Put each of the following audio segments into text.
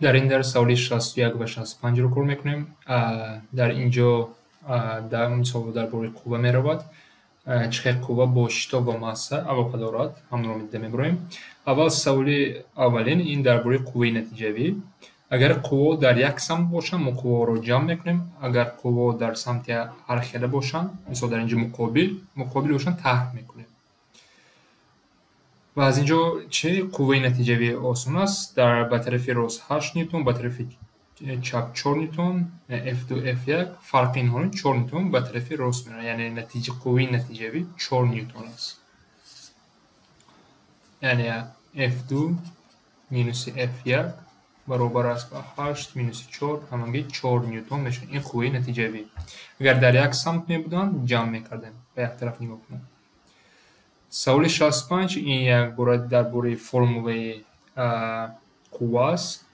Дар ин дарс саволи 61 ва 65-ро кор мекунем. Дар ин ҷо дар мисол дар бораи қувва меравад. Чӣ хел қувва бо шитоб ва масса алоқа дорад, ҳамонро дида мебароем. Аввал саволи аввалин ин дар бораи қувваи натиҷавӣ. Агар қувваҳо дар як самт бошанд, мо қувваҳоро ҷамъ мекунем. Агар қувваҳо дар самти ҳархела бошанд, мисол дар ин ҷо муқобил бошанд, тарҳ мекунем. Ва аз ин ҷо чӣ қувваи натиҷавӣ осон аст. Дар ба тарафи рост 8 ньютон, ба тарафи чап 4 ньютон, F2 F1, фарқи инҳо 4 ньютон ба тарафи рост меравад. Яъне натиҷа қувваи натиҷавӣ 4 ньютон аст. Яъне F2 минуси F1 баробар аст ба 8 минуси 4, ҳамагӣ 4 ньютон мешавад. Ин қувваи натиҷавӣ. Агар дар як самт мебуданд, ҷамъ мекардем, ба як тараф нигоҳ кунем. Саволи 65 ин як бора дар бораи формулаи қувва аст.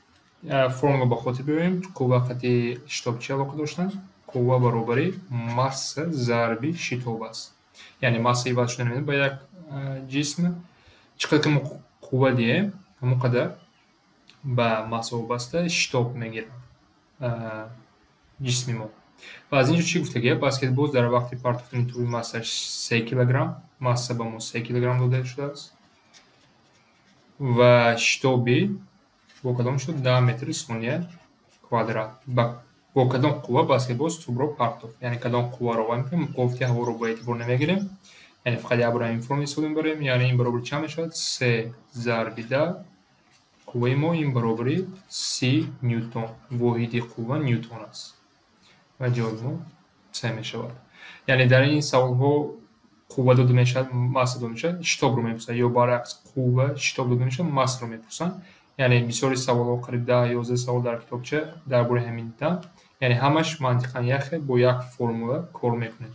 Формула ба хотир биёрем. Қувва қати шитоб чӣ алоқа доштанд? Қувва баробари масса зарби шитоб аст. Яъне масса иваз шуда намедонад ба як ҷисм. Чӣ қадар ки мо қувва диҳем, ҳамон қадар ба масса вобаста шитоб мегирад ҷисми мо. Ва аз ин ҷо чӣ гуфтагия? Баскетбоз дар вақти партофтани тӯби массаш 3 килограмм, масса ба мо 3 килограмм дода шудааст ва шитоби бо кадом шитоб? 10 метри сония квадрат. Бо кадом қувва баскетбоз тӯбро партофт? Яъне кадом қувваро вай мекунем? Муқовимати ҳаворо ба эътибор намегирем. Яъне фақат як бор ҳамин формула истифода мебарем. Яъне ин баробари чанд мешавад? 3 зарби 10. Қувваи мо ин баробари 30 ньютон. Воҳиди қувва ньютон аст. Ва ҷавоби мо С мешавад. Яъне дар ин саволҳо қувва дода мешавад, масса дода мешавад, шитобро мепурсанд, ё баръакс қувва, шитоб дода мешавад, массаро мепурсанд. Яъне бисёри саволҳо, қариб 10-11 савол дар китобча дар бораи ҳамин дидам. Яъне ҳамаш мантиқан як хел бо як формула кор мекунем.